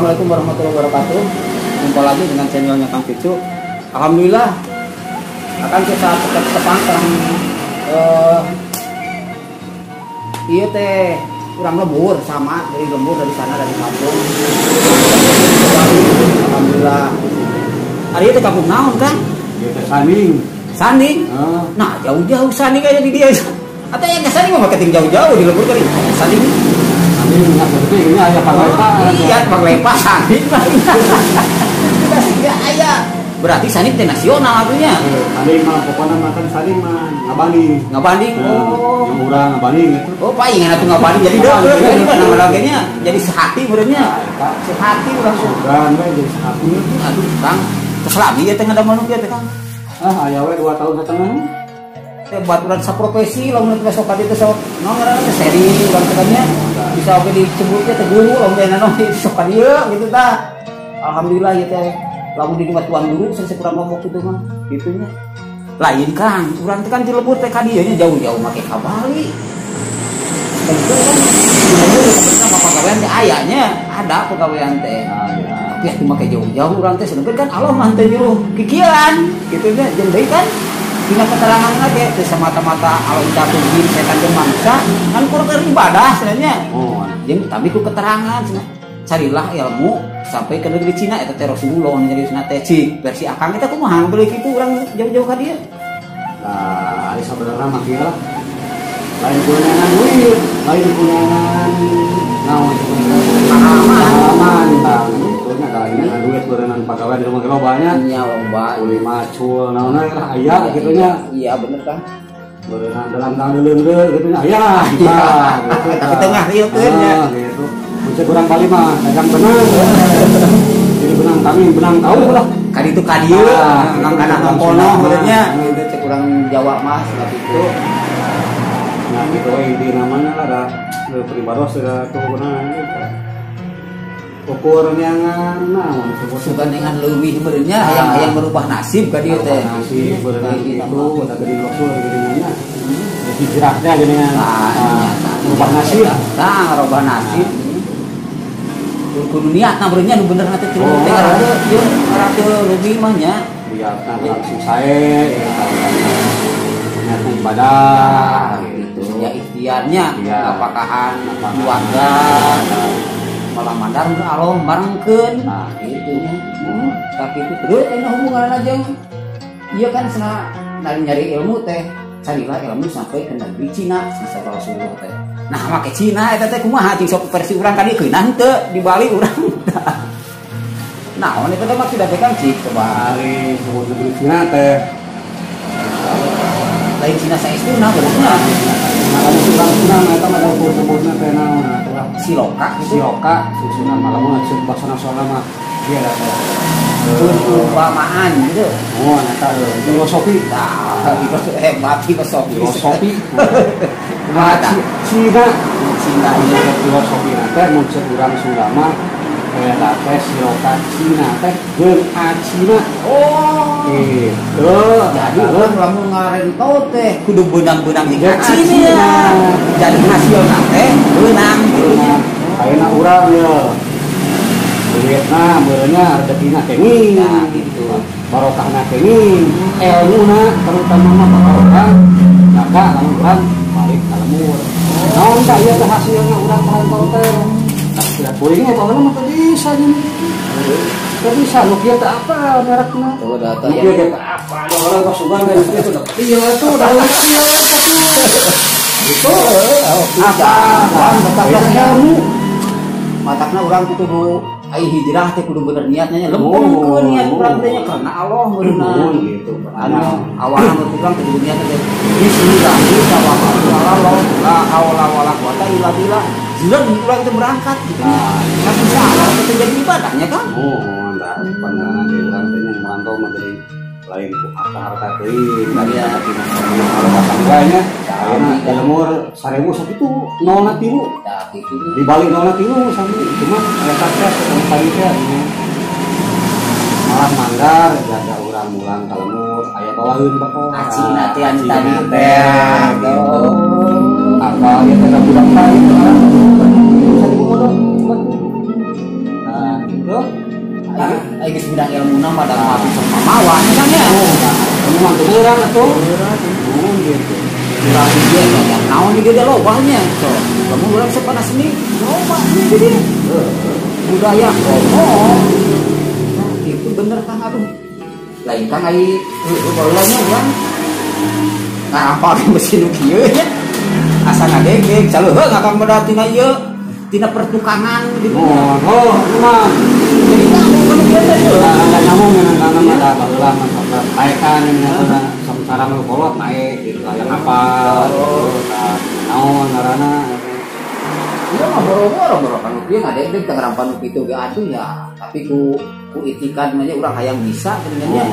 Assalamualaikum warahmatullahi wabarakatuh. Jumpa lagi dengan channelnya Kang Cucu. Alhamdulillah akan kita tepang terang iya teh kurang lembur sama dari lembur dari sana dari kampung. Alhamdulillah. Hari itu kampung naon kan? Ieu teh Sanding. Sanding? Nah, jauh-jauh Sanding aja di dia. Atau yang ke Sanding mah marketing jauh-jauh di lembur kali. Sanding. Sanding enggak seperti ini aya Panglepa. Iya, Panglepa Sanding. Kita sih enggak aya. Berarti Sanding teh nasional atunya. Sanding mah pokoknya makan Sanding mah ngabanding. Ngabanding. Oh, yang urang ngabanding gitu. Oh, paingan atuh ngabanding jadi deukeut jadi mah nama jadi sehati beureunya. Sehati urang sugan we jadi sehati. Aduh, Kang. Terus lami ya teh ngadamel nu kieu teh Kang. Ah, aya we 2 tahun setengah. Teh baturan saprofesi lamun teh sok ka dieu teh sok naon ngaranna teh seri urang teh nya bisa oge disebutnya teh guru lamun teh naon sok ka dieu gitu tah. Alhamdulillah ieu teh lamun di tuan guru sanes kurang ngomong kitu mah kitunya. Lain Kang, urang teh kan di lembur teh ka dieu nya jauh-jauh make ka Bali. Tentu kan di lembur teh pagawean teh aya nya, ada pagawean teh. Tapi atuh make jauh-jauh urang teh sedengkeun kan Allah mah teu nyuruh kikian kitu nya jeung deui kan dina keterangan ge teu semata-mata Allah jatuh setan jeung manusia kan kurang ibadah sebenarnya. Oh, jeung tapi ku keterangan cenah carilah ilmu sampai ke negeri Cina eta teh Rasulullah nu nyariosna teh cik versi akang eta kumaha beuleui kitu urang jauh-jauh ka dieu. Nah, ari sabenerna mah kieu lah. Lain kuneangan duit, lain kuneangan naon pengalaman tah gitu nya kalahinan duit beureunang pagawean di rumah ge loba nya. Nya loba uli macul naonna lah aya kitu nya. Iya bener Kang. Beureunang dalam dalam gitu nya aya tah gitu. Tapi tengah rieukeun nya. Gitu. Mun urang Bali mah dagang benang. Jadi benang kami benang kau lah. Ka ditu ka dieu, nang kana kono beureunnya gitu cek urang Jawa mah sebab itu. Nah gitu we inti namanya lah dah pribados dah tuh gitu. Ukur neangan naon sugan dengan leuwih beureunnya hayang-hayang merubah nasib ka dieu teh. Nasib beureunna kitu da geuning Rasul geuningannya. Hijrahnya geuningan. Merubah nasib. Tah merubah nasib. Kudu niatna beureunnya nu bener teh teu teh ngarana ieu ngarana leuwih mah nya. Niatna langsung sae niatna ibadah gitu. Ya ikhtiarnya apakahan keluarga malah mandar Allah barengkeun nah gitu nya. Tapi itu terus ini hubungan aja iya kan cenah nyari ilmu teh carilah ilmu sampai ke negeri Cina sampai Rasulullah teh. Nah make Cina eta teh kumaha cing sok versi urang ka dieu keunah henteu di Bali urang. Nah, eta teh maksudna teh Kang cik coba ari sebut negeri Cina teh lain Cina saestuna benerna. Lamun urang Cina mah eta mah sebutna teh naon atuh Siloka gitu. Siloka susuna mah lamun cek bahasa nasional mah ieu lah teh. Perumpamaan gitu. Oh, eta filosofi. Nah, hebat filosofi. Filosofi. Nah, Cina, Cina ieu filosofi teh mun cek urang Sunda mah eta teh Siloka Cina teh jeung Acina. Oh. Gitu. Jadi urang lamun ngarento teh kudu beunang-beunang jeung Acina. Jadi hasilna teh beunang gitu nya. Ayeuna urang ye. Duitna beureunna rezekina kenging. Nah, gitu. Barokahna kenging, elmuna terutama mah barokah. Maka lamun urang balik ka lembur. Naon tah ieu teh hasilna urang merantau teh? Nah, kuring mah baheula mah teu bisa jeung teu bisa nu kieu teh apa merekna? Tuh data nu kieu teh apa? Baheula mah sugan teh kieu teh ieu tuh da kieu tuh. Itu apa? Matakna ilmu. Matakna urang kudu ai hijrah teh kudu bener niatnya nya lempengkeun niat urang teh nya karena Allah meureunna gitu. Anu awalna mah urang kudu niat teh bismillahirrahmanirrahim la haula wala quwata illa billah. Jelas urang teh berangkat gitu. Kan bisa Allah teh jadi ibadahnya kan? Oh, da pandangan ge urang teh nya merantau mah jadi lain ku harta-harta teuing ya kalau pasang wae nya ayeuna di lemur 1000 sakitu 0 3 tah kitu di balik 0 3 sami cuma eta teh tadi teh malah manggar jaga urang mulang ka lemur aya bawaheun bakal acina teh anu tadi teh gitu apa ieu teh budak tadi urang 1000 modal. Nah, gitu. lobanya so lamun urang sepana seni loba jadi budaya komo. Nah, itu bener Kang aduh. Lain Kang ai baheulanya urang ngarampa mesin nu kieu nya. Asa ngadegek caleuheung akang mah tina ieu tina pertukangan gitu. Oh, mah. Jadi kamu kieu teh ieu. Ada nyamung ngeunana mah da baheula mah sok naekan ngeunana samsara mah kolot naek gitu aya ngapal gitu naon ngaranna. Ieu mah boro-boro kan kieu ngadegek teh ngarampan nu kitu ge atuh ya. Tapi ku itikan mah urang hayang bisa geuningan nya.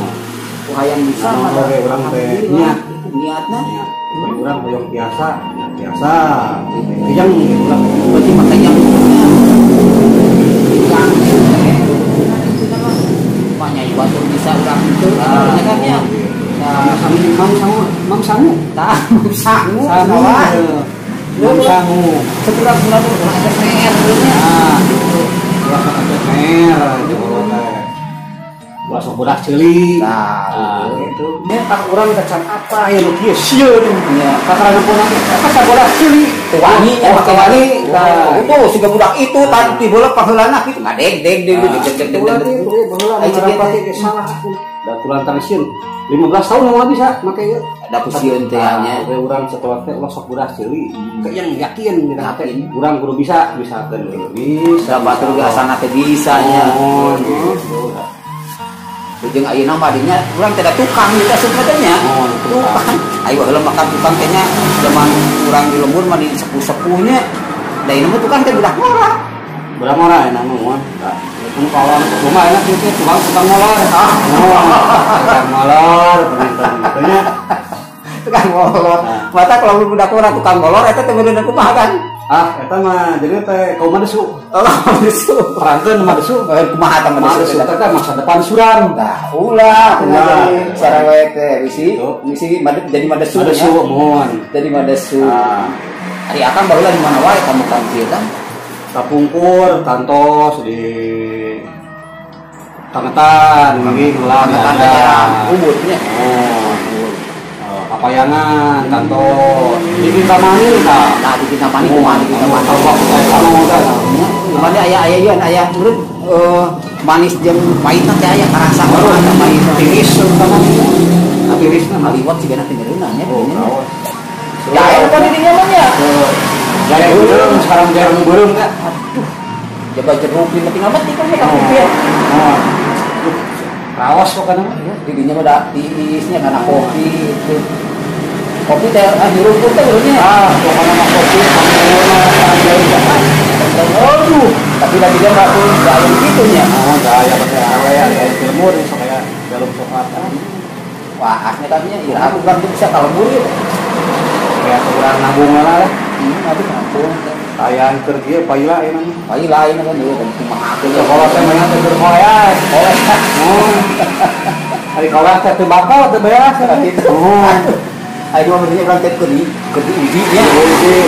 Ku hayang bisa mah urang teh niat niatna. Urang hoyong biasa, biasa. Yang urang berarti makanya yang makanya batur bisa urang itu kan ya. Nah, sami mam sangu, mam sangu. Tah, mam sangu. Mam sangu. Sekurang-kurangnya urang ada mer nya. Nah, gitu. Urang ada mer gitu teh. Ulah sok bodas ceuli. Nah, gitu. Nya tak urang kacan apa ya nu kieu sieun nya. Kakarana pun apa sabodas ceuli. Teu wani nya make wani. Tah, itu siga budak itu tadi bola paheulana kitu ngadeg-deg deg deg deg deg. Baheula marampati ge salah aku. Da kulantaran sieun 15 tahun moal bisa make ieu. Da ku sieun teh nya. Urang setelah teh ulah sok bodas ceuli. Yang yakin gitu. Urang kudu bisa bisakeun bisa. Batur ge asana teh bisa nya. Oh, gitu. Jeung ayeuna mah dinya urang teh da tukang kita asup teh nya. Oh, tukang. Ayo baheula makan tukang teh nya zaman urang di lembur mah di sepuh-sepuhnya. Da ieu mah tukang teh budak ngora. Budak ngora enak mah moal. Mun kawan kumaha enak kieu tukang tukang molor. Ah, tukang molor penonton nya. Tukang molor. Mata kalau budak ngora tukang molor eta teh beuneuh kumaha kan? Ah, eta mah jadi teh kaum madesu. Oh, madesu. Perangkeun madesu. Kumaha tah madesu teh masa depan suram. Nah, ulah ulah sareng teh bisi bisi jadi madesu. Madesu mohon. Jadi madesu. Ari akang baheula di mana wae kamu kang kieu tah? Kapungkur kantos di Tangetan, lagi ulah Tangetan daerah Ubud nya. Oh, Papayangan, kantor di Kintamani tah. Nah, di Kintamani kumaha di Kintamani? Kumaha aya aya ieu aya urut manis jeung pahitna teh aya karasa kumaha pahitna. Tiris terutama. Tirisna maliwat sigana teh nyereuna nya. Oh, ya aya kan di dinya mah nya. Jaya beureum sekarang jaya beureum teh. Aduh. Jaba jeruk di tinggal mati kan ka kupir. Oh. Raos pokona mah ya di dinya mah da tiisnya kana kopi itu. Kopi teh hirup teh urangnya. Ah, pokona mah kopi aduh, tapi lagi dia mah pun aya kitu nya. Oh, da aya pakai awe aya lemur sok aya jalur coklat. Wah, asnya kan nya iraha urang tuh bisa ka lembur ieu. Kayak urang nabung lah. Aduh nabung. Aya keur kieu paila ayeuna mah. Paila ayeuna kan ieu kan kumaha atuh kolot teh mah teh keur koleas. Koleas. Oh. Ari koleas teh teu bakal teu beas kitu. Oh. Ayo mah bener urang teh keur diuji nya. Diuji.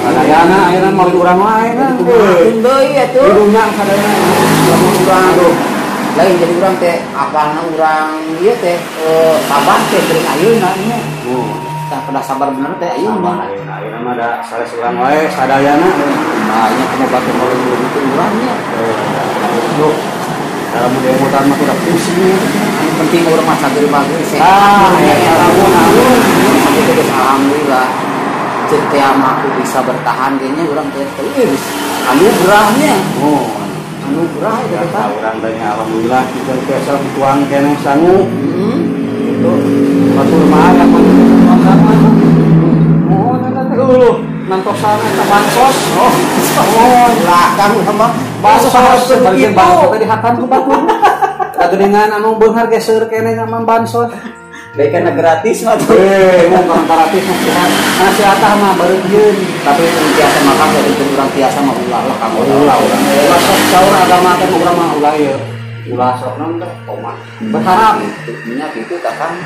Sadayana ayeuna mah urang wae na. Kumaha deui atuh. Hidunya sadayana lamun urang aduh. Lain jadi urang teh apalna urang ieu teh sabar teh beureun ayeuna nya. Oh. Tah pada sabar bener teh ayeuna. Ayeuna mah da sanes urang wae sadayana. Nah, nya kumaha batur kalau itu urang nya. Aduh. Dalam demotan mah kudu pusing. Anu penting urang mah cager bagus sehat. Ah, ya alhamdulillah. Itu geus alhamdulillah. Ceuk teh mah aku bisa bertahan kayaknya urang teh geus anugerahnya. Oh, anugerah itu teh. Urang teh alhamdulillah kita biasa dituang keneh sangu. Gitu. Batur mah aya tuang sangu. Mohon eta teh luluh nantosan eta bansos. Oh, lah kang mah bansos bagian bansos teh dihatan ku batur. Kageningan anu beunghar ge seueur keneh mah bansos. Baik karena gratis mah tuh. Mau kan gratis mah sehat. Nah sehat mah bareujeun. Tapi tiasa makan ya tentu urang tiasa mah ulah lah kamu. Ulah urang. Ulah sok saur agama teh urang mah ulah ieu. Ulah sok naon teh tomat. Berharap nya kitu tah kan.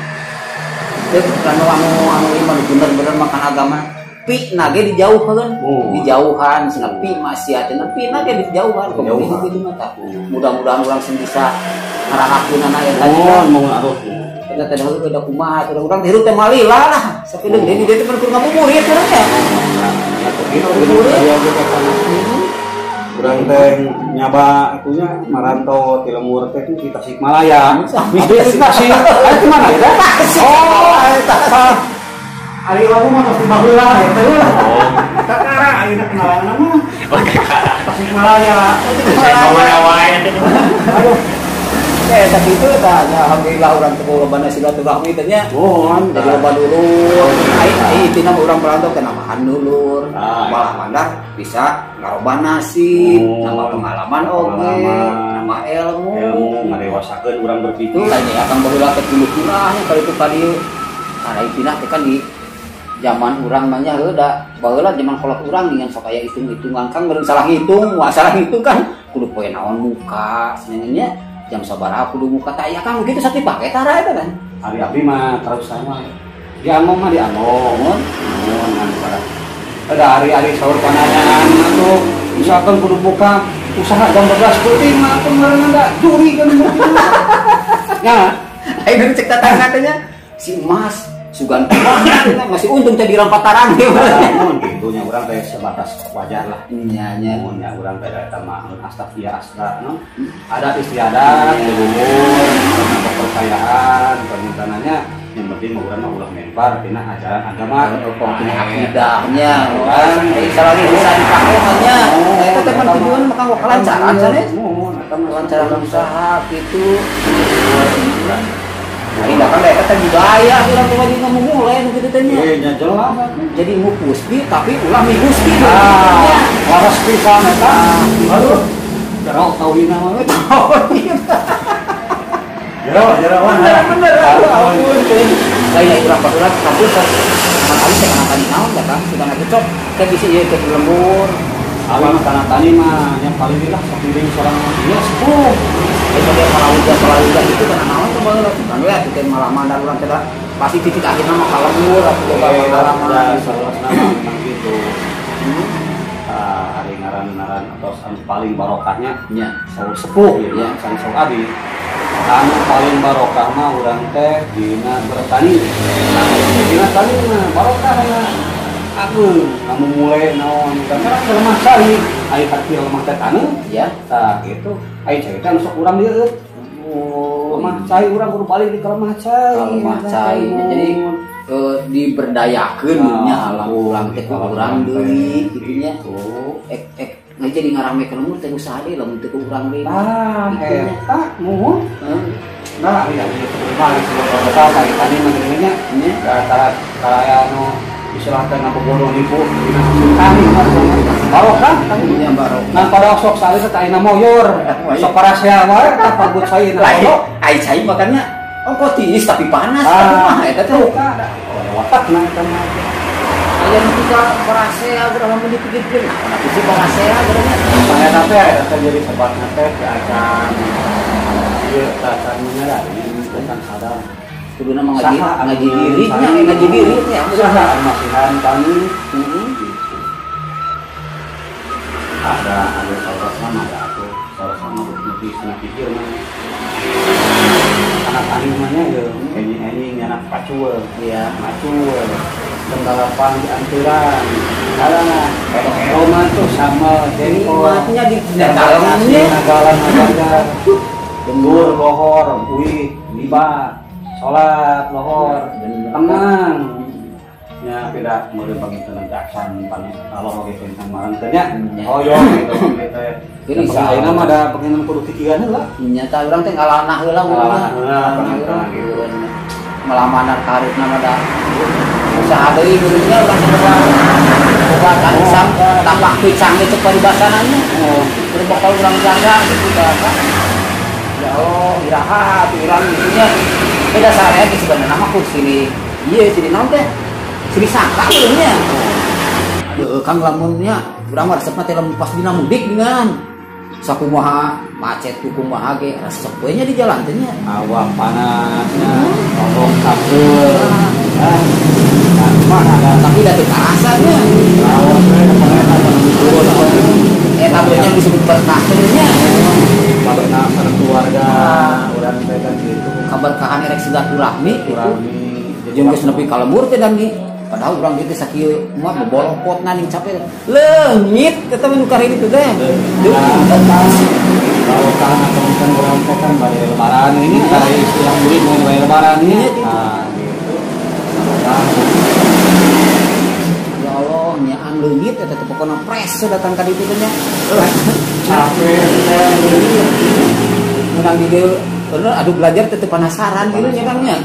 Teu anu anu anu ieu mah bener-bener makan agama. Pi nage dijauhkeun. Dijauhan cenah pi maksiat cenah pi nage dijauhan. Kumaha kitu mah tah. Mudah-mudahan urang sing bisa ngarahakeun anak eta. Mohon aduh. Kita teh dahulu udah kumaha, udah urang hirup teh malila lah. Sakedeung deui di dieu teh keur ngabuburit urang teh. Urang teh nyaba atunya marantau ti lembur teh di Tasikmalaya. Di Tasik. Aya di mana ya? Oh, eta. Ari lagu mah tos baheula eta lah. Kakara ayeuna kenalan mah. Oh, kakara. Tasikmalaya. Saya mana wae teh. Aduh. Tapi itu tah alhamdulillah urang teh lobana silaturahmi teh nya. Mohon dari loba dulur. Ai tina urang perantau teh namahan dulur. Malah mandar bisa ngarobah nasib, nambah pengalaman oge, nambah ilmu. Ilmu ngadewasakeun urang berpikir. Lain ya kang baheula teh dulu-dulunya kali itu kali karena itinah teh kan di zaman urang mah nya heuh da baheula zaman kolot urang dengan sok aya hitung-hitungan kang meureun salah ngitung, wah salah ngitung kan kudu poe naon muka senengnya jam sabaraha kudu muka teh aya kang gitu sati pake tara eta kan. Ari abdi mah terus sama. Di Angong mah di Angong. Mun anu ada hari-hari sahur pananyaan atuh misalkan kudu buka usaha jam 12 peuting mah atuh meureun da juri kan ya ayeuna cek tatangga teh nya si emas sugan kumaha masih untung teh dirampatarang mun kitu nya urang teh sebatas wajar lah nya nya mun nya urang teh eta mah astagfirullah asra no adat istiadat leluhur kepercayaan permintaannya yang penting urang mah ulah lempar tina ajaran agama tina akidahnya salah bisa dipake nya eta teh kan tujuan mah kanggo kelancaran sanes kelancaran usaha kitu. Nah, kan eta teh budaya urang teh wajib ngomong nu kitu teh nya. Nya jelas jadi mupusti tapi ulah migusti. Waras pisan eta. Aduh. Jero tauhina mah. Jero jero bener. Ampun. Lain urang baheula kampus kali teh kana tani naon da Kang sudah ngecok teh bisi ieu teh lembur. Awi mah kana tani mah nya paling lah sapiring sorang ieu sepuh. Eta dia palawuja itu kana naon teh baheula kan we atuh teh malah mandar urang teh pasti titik akhirna mah ka lembur atuh boga pengalaman saurasna memang gitu. Ari ngaran-ngaran atau anu paling barokahnya nya saur sepuh ya nya saur abi. Anu paling barokah mah urang teh dina bertani. Dina tani mah barokah nya. Aku kamu mulai naon karena lemah cai, ai hati lemah teh taneuh ya. Tah gitu. Ai cai teh sok urang dieu. Oh, lemah cai urang kudu balik di lemah cai. Lemah cai. Jadi diberdayakeun nya alam urang teh urang deui kitu nya. Ek nggak jadi ngaramekeun umur teh usaha deui lamun teu urang deui. Ah, eta muhun. Nah, iya balik sebab tani tani mah nya. Antara anu istilah teh ngabogoh nipu dina tani mah barokah tani nya barokah. Nah, pada sok saleh teh ayeuna moyor. Sok parasea wae tah pagut cai na. Ai cai makannya ongko tiis tapi panas mah eta teh. Watakna eta mah. Aya nu ka parasea urang mun dipikirkeun nah sih parasea urang mah teh eta jadi sebabna teh acan ieu acan menyadar acan sadar. Kuduna mah ngaji diri nya ngaji diri nya saha masihan tani ada saurasna mah ada atuh saurasna mah lebih senang pikir mah anak tani mah nya ieu enyi-enyi nyanak pacul iya macul pendalapan di anturan alah ero tuh sama jengkol nikmatnya di dalamnya nagalan nagalan gendur lohor uih libat salat lohor tenang nya tidak meureun panginten acan paling Allah oge tentang marang teh nya hoyong gitu teh jadi ayeuna mah da panginten kudu pikiran heula nya tah urang teh ngalanah heula ngalanah heula gitu melamanan karutna mah da usaha deui gurunya urang teh boga tani tapak pisang itu paribasana nya kudu bakal urang jaga gitu tah ya Allah iraha atuh urang gitu nya beda sare ge sebenarnya mah ku sini ieu sini naon teh sini sangka nya heuh Kang lamun nya urang mah resepna teh lamun pas dina mudik dengan sakumaha macet kumaha ge resep we nya di jalan teh nya awak panasnya tolong kapur ah mah tapi da teu karasa nya awak teh eta nya disebut berkah teh nya berkah sareng keluarga urang teh kan kitu kaberkahan erek silaturahmi gitu jeung geus nepi ka lembur teh dan di Padahal urang dieu teh sakieu mah bobolopotna ning capek. Leungit eta mah nu kariri teh. Kalau atau bukan orang teh kan bari lebaran ini dari istilah murid mau bari lebaran ini. Nah, gitu. Ya Allah, nyaan leungit eta teh pokona pres datang ka ditu teh nya. Capek teh leungit. Menang di dieu bener aduh belajar teh penasaran gitu nya Kang nya.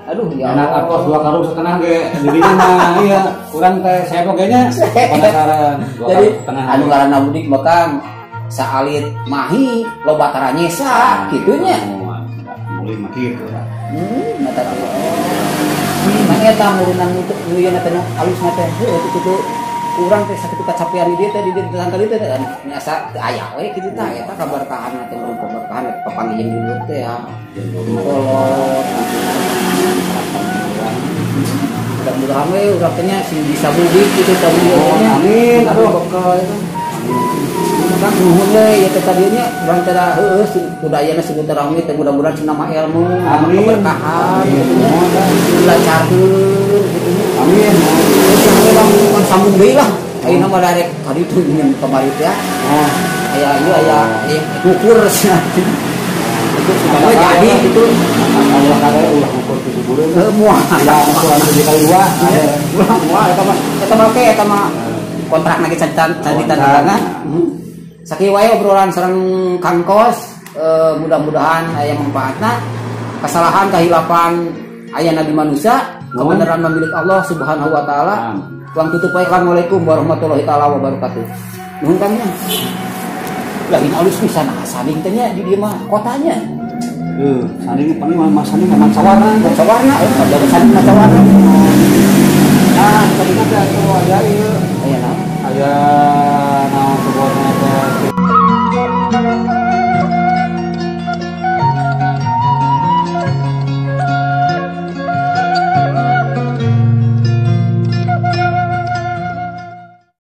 Aduh ya Allah. Enak artos 2 karung setengah ge dirinya mah iya kurang teh saya pokoknya penasaran. Jadi anu ngaranna mudik mah Kang saalit mahi loba taranyesa kitu nya. Mulai mah kitu. Mata Allah. Mah eta murunan nu ieu teh alusna teh heueuh kitu urang teh sakitu kacapean di dieu teh di dieu datang ka dieu teh asa teu aya we kitu tah eta kaberkahan teh mun kaberkahan papanggih jeung dulur teh ya. Kolot. Mudah-mudahan we urang teh nya sing bisa mudik kitu tah nya. Amin. Aduh bekal itu. Kang nuhun we ieu teh tadi nya urang teh heueuh budayana sing rame teh mudah-mudahan sing nama ilmu, nama keberkahan kitu nya. Dilancarkeun kitu nya. Amin. Urang sambung deui lah. Ayeuna mah darek ka ditu nyen kamari teh. Oh, aya ieu aya ngukur cenah. Itu sudah jadi gitu. Allah kare ulah ngukur ti kubureun. Heuh moal. Ya ngukuran 7 kali 2. Ulah moal eta mah oke eta mah kontrak lagi can ditandatangan. Sakieu wae obrolan sareng Kang Kos, mudah-mudahan aya manfaatna. Kesalahan kahilapan aya nabi manusia, kebenaran milik Allah Subhanahu wa taala. Tuang tutup wae. Assalamualaikum warahmatullahi taala wabarakatuh. Nuhun Kang nya. Lah ini alus pisan saning teh nya di dieu mah kotanya. Saning paling mah saning mah sawarna, sawarna, ada saning mah sawarna. Nah, tadi kan atuh aya ieu. Aya naon? Aya